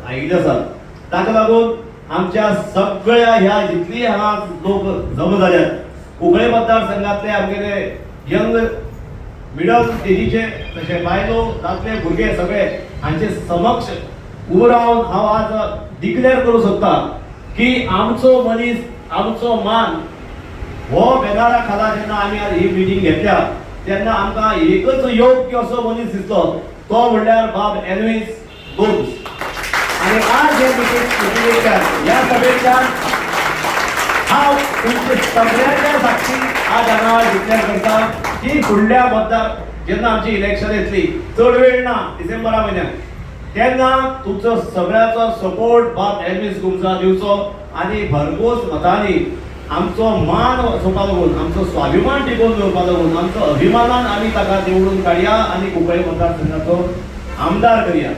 आयिल्ले आसात. ताका लागून आमच्या सगळ्या ह्या जितली हांगा लोक जमा जाल्यात, कुंकळे मतदारसंघातले आमगेले यंग, मिडल एजीचे, तशे बायलो, दादले, भुरगे सगळे हांचे समक्ष उबो रावन हांव आज डिक्लेअर करूं सोदता की आमचो मनीस, आमचो मान हो बॅनरा खाला जेन्ना आमी आज ही मिटींग घेतल्या, तेन्ना आमकां एकच योग्य असो मनीस दिसलो, तो म्हणल्यार बाब एल्वीस गोम्स. आणि आज हे मिटिंगेच्यान, ह्या सभेच्यान हांव तुमचे सगळ्यांच्या साक्षी आज हांगा डिक्लेअर करता की फुडल्या मतदार जेन्ना आमची इलेक्शन येतली, चड वेळ ना, डिसेंबरा म्हयन्याक, तेन्ना तुमचो सगळ्याचो सपोर्ट बाब एल्वीस गोम्सा दिवचो आणि भरघोस मतांनी आमचो मान वचोवपा लागून, आमचो स्वाभिमान टिकोवन दवरपा लागून, आमचो अभिमानान आमी ताका निवडून काडया आनी कुंकळे मतदारसंघाचो आमदार करया.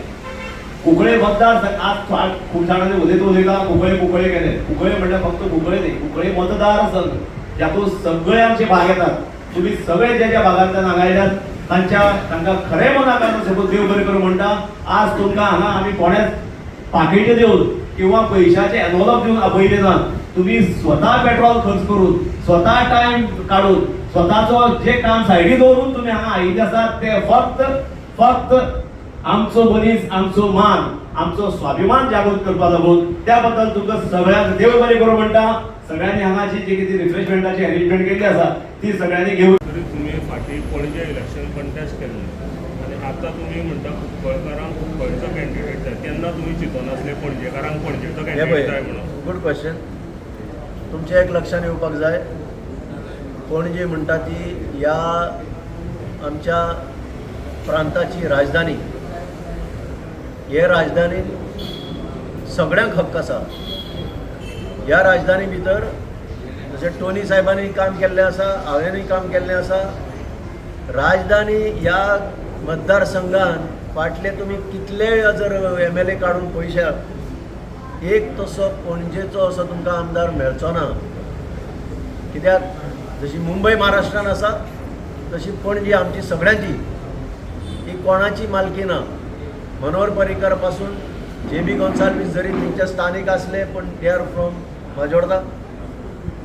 कुंकळे मतदार आज खूब जाणांनी उलयता उलयता कुंकळे कुंकळे केले. कुंकळे म्हणल्यार फक्त कुंकळे न्ही, कुंकळे मतदारसंघ ज्यातून सगळे आमचे भाग येतात. तुम्ही सगळे ज्या ज्या भागांतल्यान हांगा आयल्यात, तांच्या तांकां खरें मनाक सपोज देव बरें करूं म्हणटा. आज तुमकां हांगा आमी कोणेच पाकिटां दिवन किंवा पयशाचे एनवलप दिवन आपयले ना. तुम्ही स्वता पेट्रोल खर्च करून, स्वता टायम काडून, स्वताचो जे काम सायडी दवरून तुम्ही हांगा आयिल्ले आसात, ते फक्त फक्त आमचो मनीस, आमचो मान, आमचो स्वाभिमान जागृत करपा लागून. त्या बद्दल तुमकां सगळ्यांक देव बरें करूं म्हणटा. सगळ्यांनी हांगाची जी कितें रिफ्रेशमेंटाची अरेंजमेंट केल्ली आसा, ती सगळ्यांनी घेवन तरी तुमी फाटीं पणजे इलेक्शन कंटेस्ट केल्लें आनी आतां तुमी म्हणटा कुंकळकारांक कुंकळचो कॅन्डिडेट जाय. तेन्ना तुमी चिंतनासले पणजेकारांक पणजेचो हे कॅन्डिडेट जाय पळय, म्हणून? Good question. तुमच्या एक लक्षात येवपाक जाय, पणजी म्हणटा ती ह्या आमच्या प्रांताची राजधानी. हे राजधानीन सगळ्यांक हक्क आसा. ह्या राजधानी भितर जशें टोनी साहेबांनी काम केल्लें आसा, हांवेंनूय काम केल्लें आसा. राजधानी ह्या मतदारसंघान फाटले तुमी कितलेय जर एमएलए काडून पळयशात, एक तसो पणजेचो असो तुमकां आमदार मेळचो ना. कित्याक जशी मुंबय महाराष्ट्रान आसा, तशी पणजी आमची सगळ्यांची. ही कोणाची मालकी ना. मनोहर पर्रीकर पासून जे बी गोन्साल्वीस जरी थंयचे स्थानीक आसले, पण they are from Majorda.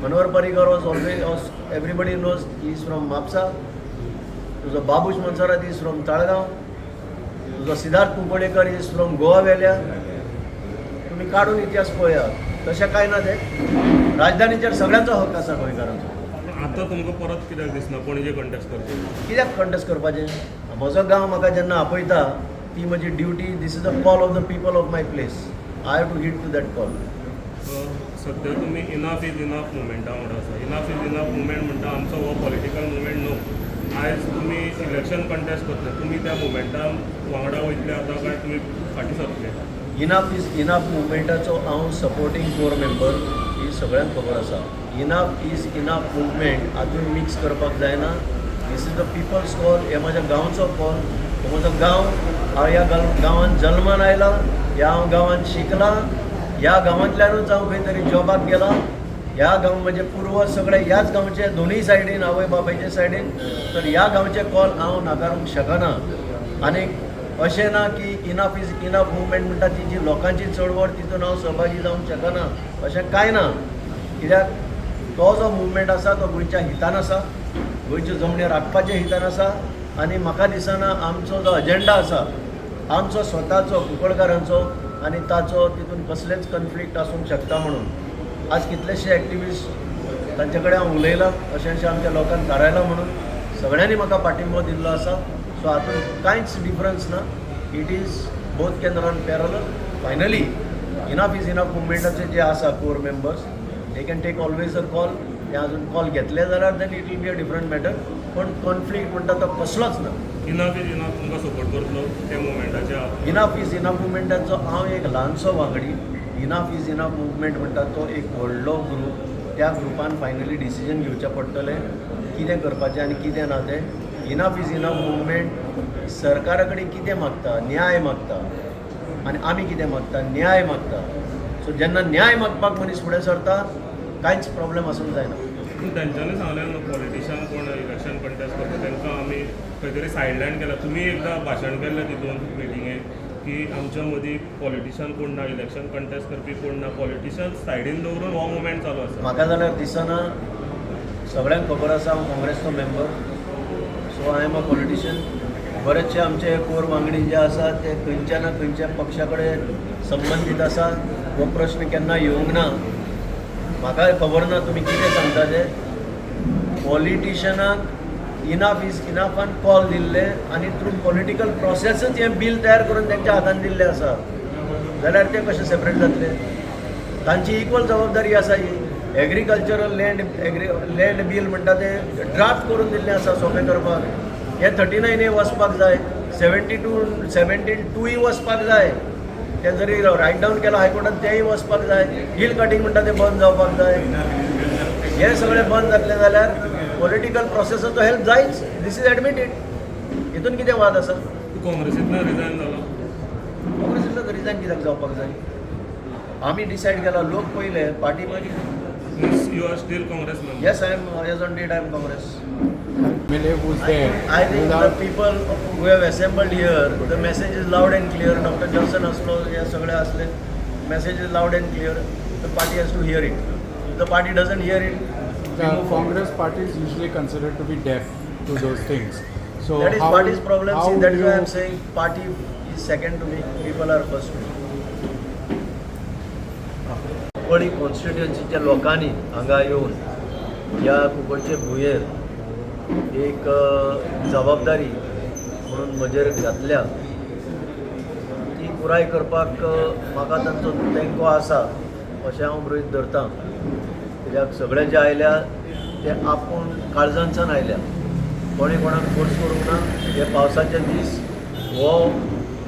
Manohar Parrikar was always, everybody knows, is from Mapusa. तुजो Babush Monserrate is from Taleigao. तुजो सिद्धार्थ कुंकळेकर is from Goa वेल्या. तुमी काडून इतिहास पळयात. तशें कांय ना, तें राजधानीचेर सगळ्यांचो हक्क आसा, गोंयकारांचो. पूण आतां तुमकां परत कित्याक दिसना पणजे कंटेस्ट करचें? कित्याक कंटेस्ट करपाचें? म्हजो गांव म्हाका जेन्ना आपयता, ती म्हजी duty. This is the call of the people of my place. I have to heed to that call. सद्या तुमी इनफ is enough मुवमेंटा वांगडा आसा. इनफ is enough movement म्हणटा आमचो हो पॉलिटिकल मुवमेंट न्हू. आयज तुमी इलेक्शन कंटेस्ट करतले, तुमी त्या मुवमेंटान वांगडा वयतले आतां काय तुमी फाटीं सरतले? इनफ is enough मुवमेंटाचो हांव सपोर्टींग कोर मेंबर, ही सगळ्यांक खबर आसा. इनफ is enough movement हातून मिक्स करपाक जायना. This is the people's call. हे म्हज्या गांवचो कॉल. हो म्हजो गांव. हांव ह्या गांवांत जल्मान आयला, ह्या हांव गांवांत शिकलां, ह्या गांवांतल्यानूच हांव खंय तरी जॉबाक गेलां. ह्या गांव म्हजे पुर्वज सगळे ह्याच गांवचे, दोनूय सायडीन, आवय बापायचे सायडीन. तर ह्या गांवचे कॉल हांव नाकारूंक शकना. आनी अशें ना की इनफ is enough movement म्हणटा ती जी लोकांची चळवळ, तितून हांव सहभागी जावंक शकना, अशें कांय ना. कित्याक तो जो मुवमेंट आसा, तो गोंयच्या हितान आसा, गोंयच्यो जमनी राखपाच्या हितान आसा. आनी म्हाका दिसना आमचो जो अजेंडा आसा, आमचो स्वताचो, कुंकळकारांचो, आनी ताचो तितून कसलेच कन्फ्लिक्ट आसूंक शकता म्हणून. आज कितलेशे एक्टिविस्ट, तांचे कडेन हांव उलयलां, अशें अशें आमच्या लोकांक थारायलां म्हणून. सगळ्यांनी म्हाका पाठिंबो दिल्लो आसा. सो हातूंत कांयच डिफरन्स ना. It is both can run parallel. Finally, enough is enough मुवमेंटाचे जे आसा core members, they can take always a call. ते अजून कॉल घेतले जाल्यार then it will be a different matter. पण कॉन्फ्लिक्ट म्हणटा तो कसलोच ना. इनफ is enough तुमकां सपोर्ट करतलो त्या मुवमेंटाच्या? इनफ is enough मुवमेंटाचो हांव एक ल्हानसो वांगडी. इनफ is enough movement म्हणटा तो एक व्हडलो ग्रूप. त्या ग्रुपान फायनली डिसिजन घेवचें पडटलें, कितें करपाचें आनी कितें ना तें. इनफ is enough movement सरकारा कडेन कितें मागता? न्याय मागता. आनी आमी कितें मागता? न्याय मागता. सो जेन्ना न्याय मागपाक मनीस फुडें सरता, कांयच प्रॉब्लेम आसूंक जायना. पूण तेंच्यांनी सांगलें न्हू, पॉलिटिशियन कोण इलेक्शन कंटेस्ट करता, तांकां आमी खंय तरी सायडलायन केला. तुमी एकदां भाशण केल्लें तितून मिटिंगेक. की आमच्या मदीं पॉलिटिशियन कोण ना, इलेक्शन कंटेस्ट करपी कोण ना, पॉलिटिशियन सायडीन दवरून हो मुवमेंट चालू आसा. म्हाका जाल्यार दिसना. सगळ्यांक खबर आसा हांव काँग्रेसचो member, so I am a politician. बरेचशे आमचे कोर वांगडी जे आसा ते खंयच्या ना खंयच्या पक्षा कडेन संबंदीत आसा. हो प्रश्न केन्ना येवंक ना. म्हाका खबर ना तुमी कितें सांगता तें. पॉलिटिशनाक इनाफ is इनाफान कॉल दिल्ले आनी थ्रू पॉलिटिकल प्रोसेसच हें बील तयार करून तेंच्या हातान दिल्लें आसा, जाल्यार ते कशें सेपरेट जातले? तांची इक्वल जबाबदारी आसा ही. Agricultural land, agri land bill म्हणटा तें ड्राफ्ट करून दिल्लें आसा सोंपें करपाक. हें 39A वचपाक जाय, 72 17(2) वचपाक जाय. तें जरी रायट डावन केलां हायकोर्टान, तेंय वचपाक जाय. हिल कटींग म्हणटा तें बंद जावपाक जाय. हें सगळें बंद जातलें जाल्यार पॉलिटिकल प्रोसेसाचो हेल्प जायच. This is admitted. हितून कितें वाद आसा? तूं काँग्रेसींतल्यान रिजायन जालो? काँग्रेसींतल्यान रिजायन कित्याक जावपाक जाय? आमी डिसायड केला, लोक पयले, पार्टी मागीर. Means you are still Congress member? Yes, I am. As on date, I am Congress. MLA who's there. I think the without people who have assembled here, the message is loud and clear. Doctor Johnson असलो, हे सगळे असले, message is loud and clear. The party has to hear it. If the party doesn't hear it, the Congress party is usually considered to be deaf to those things. So that is how, party's problem. How See, that is you, why I am saying party is second to me, people are first to me. Cuncolim कॉन्स्टिट्युएन्सीच्या लोकांनी हांगा येवन ह्या कुंकळचे भुंयेर एक जबाबदारी म्हणून म्हजेर घातल्या, ती पुराय करपाक म्हाका तांचो तेंको आसा अशें हांव गृहीत धरतां. कित्याक सगळे जे आयल्या ते आपूण काळजांतल्यान आयल्या, कोणें कोणाक फोर्स करूंक ना. हे पावसाचे दीस, हो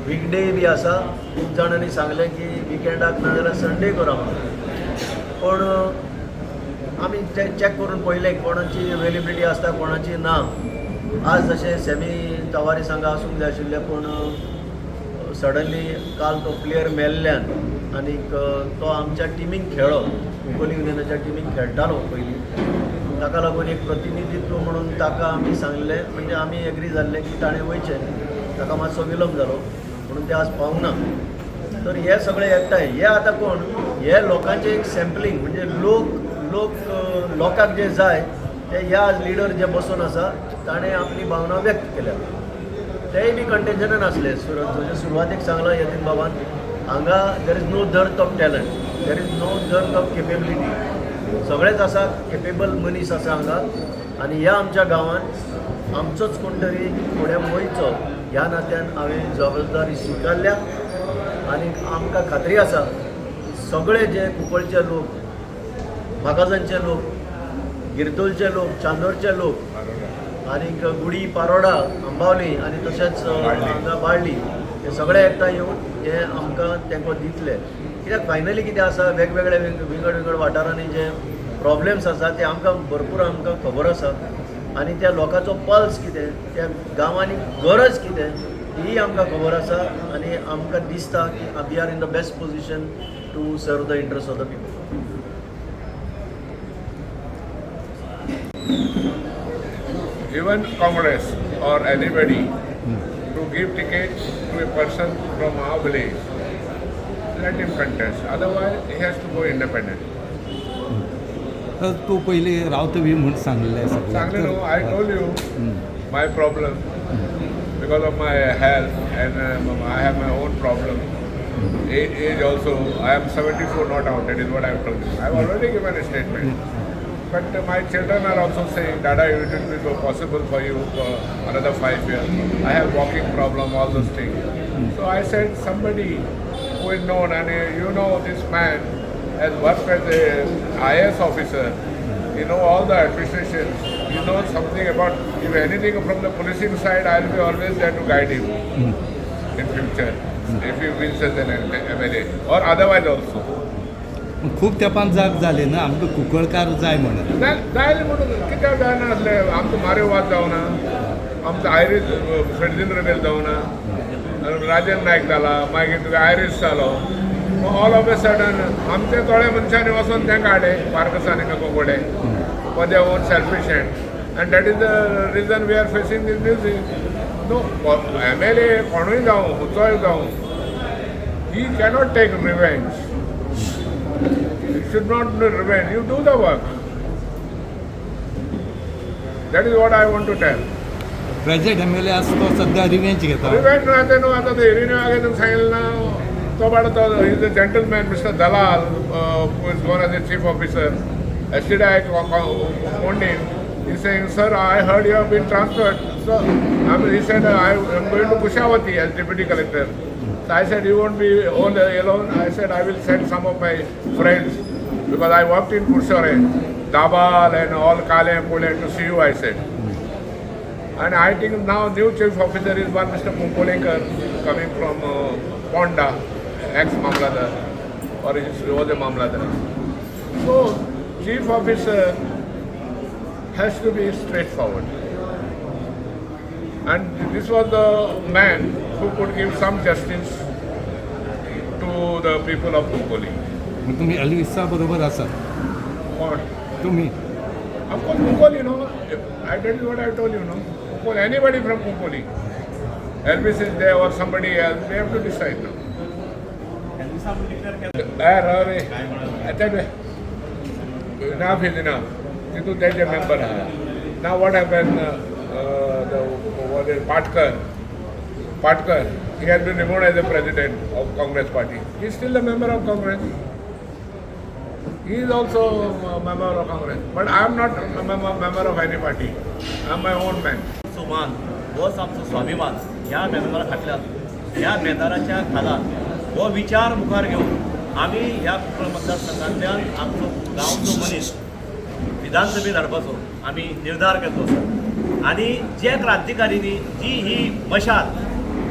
विकडे बी आसा. खूब जाणांनी सांगलें की विकेंडाक ना जाल्यार संडे करा म्हणून, पूण आमी ते चॅक करून पळयलें कोणाची अवेलेबिलिटी आसता, कोणाची ना. आज जशें सेमी तवारीस हांगा आसूंक जाय आशिल्लें, पूण सडनली काल तो प्लेयर मेल्ल्यान आनीक तो आमच्या टिमीक खेळ्ळो, कुंकळ्ळी युनियनाच्या टिमीक खेळटालो पयलीं, ताका लागून एक प्रतिनिधित्व म्हणून ताका आमी सांगलें, म्हणजे आमी एग्री जाल्ले की ताणें वयचें. ताका मातसो विलंब जालो म्हणून ते आज पावूंक ना. तर हे सगळे एकठांय हे आतां कोण हे लोकांचें एक सॅम्पलींग, म्हणजे लोक लोक लोकांक जे जाय ते ह्या आज लिडर जे बसून आसा ताणें आपली भावना व्यक्त केल्या. तेय बी कंटेन्शनान आसले. जशें सुरवातेक सांगलां यतीन बाबान, हांगा there is no dearth of talent, there is no dearth of capability. सगळेच आसा, केपेबल मनीस आसा हांगा. आनी ह्या आमच्या गांवांत आमचोच कोण तरी फुडें वयचो ह्या नात्यान हांवें जबाबदारी स्विकारल्या. आनी आमकां खात्री आसा की सगळे जे कुंकळचे लोक, मागाजांचे लोक, गिरदोलचे लोक, चांदोरचे लोक आनीक गुडी, पारोडा, आंबावली आनी तशेंच हांगा बाळ्ळी, हे सगळे एकठांय येवन हे आमकां तेंको दितले. कित्याक फायनली कितें आसा, वेगवेगळे विंगड विंगड वाठारांनी जे प्रॉब्लेम्स आसा ते आमकां भरपूर आमकां खबर आसा. आनी त्या लोकांचो पल्स कितें, त्या गांवांनी गरज कितें, ही आमकां खबर आसा. आनी आमकां दिसता की we are in the best position to serve the interest of the people. Even Congress or anybody to give ticket to a person from our village, let him contest. Otherwise, he has to go independent. तर तूं पयलीं रावता बी म्हूण सांगलें सगळ्यांक. सांगलें न्हू, I told you my problem because of my health and I have my own problem. Age also, I am 74 not out, that is what I have told you. I have already given a statement. But my children are also saying, "Dada, it will be possible for you for another 5 years. I have walking problem," all those things. So I said, somebody who is known, and this man has worked as a IAS officer, he know all the administration, he knows something about, if anything from the policing side, I will be always there to guide him in future, if he wins as an MLA, or otherwise also. खूब तेंपान जाग जाली ना आमकां कुंकळकार जाय म्हणून. जाय म्हणून कित्याक जायना आसलें? आमचो माऱ्यो वाद जावना, आमचो आयरीस फेर्दीन रेबेल जावना, राजन नायक जाला, मागीर तुका आयरीस जालो. ऑल ऑफ ए सडन आमचे थोड्या मनशांनी वचोन तें काडलें मार्कसांनी कोकोडे for their own selfish end, and that is the reason we are facing this music. No MLA कोणूय जावं, खंयचोय जावं. He cannot take revenge. It should not be revenge. You do the work. That is what I want to tell. Present MLA आसा तो सध्या revenge घेता. Revenge ना ते न्हू आतां ते हिरीन तुमकां सांगिल्लें ना तो बाबडो तो is a gentleman Mister Dalal who is gone as a chief officer. Yesterday I phoned him. He saying, sir, I heard you have been transferred. So I mean, he said, I am going to Kushavati as deputy collector. So I said, you won't be all alone. I said, I will send some of my friends because I worked in Kursore, Dabal and all Kale and Pule to see you, I said. And I think now new chief officer is one Mr. Pumpolinkar coming from Ponda, ex-Mamladar, or he was a Mamladar. So, chief officer has to be straightforward. And this was the man who could give some justice to the people of Cuncolim. मग तुम्ही एल्विसा बरोबर आसात? What? तुम्ही. Of course, Cuncolim, no. I tell you what I told you, no. Cuncolim, anybody from Cuncolim. Elvis is there or somebody else, they have to decide now. अरे आता enough is enough. तितून तेजे member आहा. Now what happened, the what is Patkar, he has been removed as the president of Congress party. He is still a member of Congress. He is also a member of Congress. But I am not a member of any party. I am my own man. आमचो मान होच आमचो स्वाभिमान. ह्या बॅनरा फाटल्यान, ह्या बॅनराच्या खाला हो विचार मुखार घेवन आमी ह्या कुंकळ मतदारसंघांतल्यान आमचो गांवचो मनीस विधानसभेत धाडपाचो आमी निर्धार केल्लो आसा. आनी जे क्रांतिकारींनी जी ही मशाल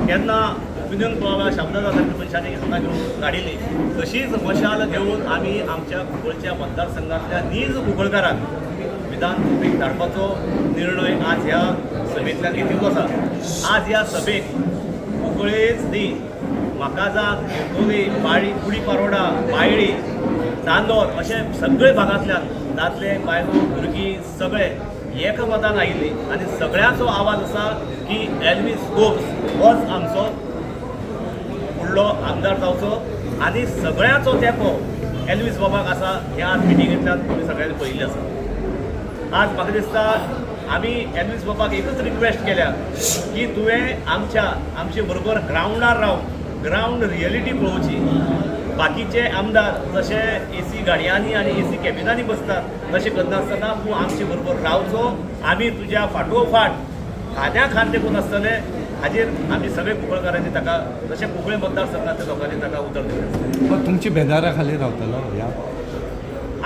केन्ना ओपिनियन पोला शामदादा सारख्या मनशांनी हांगा घेवन काडिल्ली, तशीच मशाल घेवन आमी आमच्या कुंकळच्या मतदारसंघांतल्या नीज कुंकळकारांक विधानसभेक धाडपाचो निर्णय आज ह्या सभेंतल्यान घेतिल्लो आसा. आज ह्या सभेक कुंकळेच न्ही, म्हाका बेतोली, पाळी, गुडी पारोडा, बायळी, चांदोर अशे सगळे भागांतल्यान दादले, बायलो, भुरगीं सगळे एकमतान आयिल्ली आनी सगळ्यांचो आवाज आसा की एल्वीस गोम्स होच आमचो फुडलो आमदार जावचो आनी सगळ्यांचो तेंको एल्वीस बाबाक आसा. ह्या आज मिटिंगेंतल्यान तुमी सगळ्यांनी पळयिल्लें आसा. आज म्हाका दिसता आमी एल्वीस बाबाक एकूच रिक्वेस्ट केल्या की तुवें आमच्या आमचे बरोबर ग्रावंडार रावन ग्रावंड रियलिटी पळोवची. बाकीचे आमदार जशे एसी गाडयांनी आनी एसी कॅबिनांनी बसतात तशें करनासतना तूं आमचे बरोबर रावचो. आमी तुज्या फाटोफाट खांद्या खांद तेकून आसतले. हाजेर आमी सगळे कुंकळकारांनी ताका, जशें कुंकळे मतदारसंघातल्या लोकांनी ताका उतर दिलें. मग तुमची बॅनरा खाली रावतलो ह्या?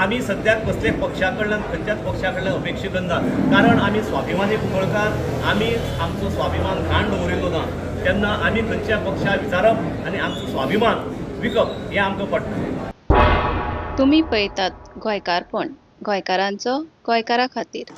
आमी सद्याक कसले पक्षा कडल्यान, खंयच्याच पक्षा कडल्यान अपेक्षा करना, कारण आमी स्वाभिमानी कुंकळकार. आमी आमचो स्वाभिमान घाण दवरिल्लो ना. तेन्ना आमी खंयच्या पक्षाक विचारप आनी आमचो स्वाभिमान विकप हें आमकां पडटा. तुमी पळयतात गोंयकारपण, गोंयकारांचो गोंयकारा खातीर.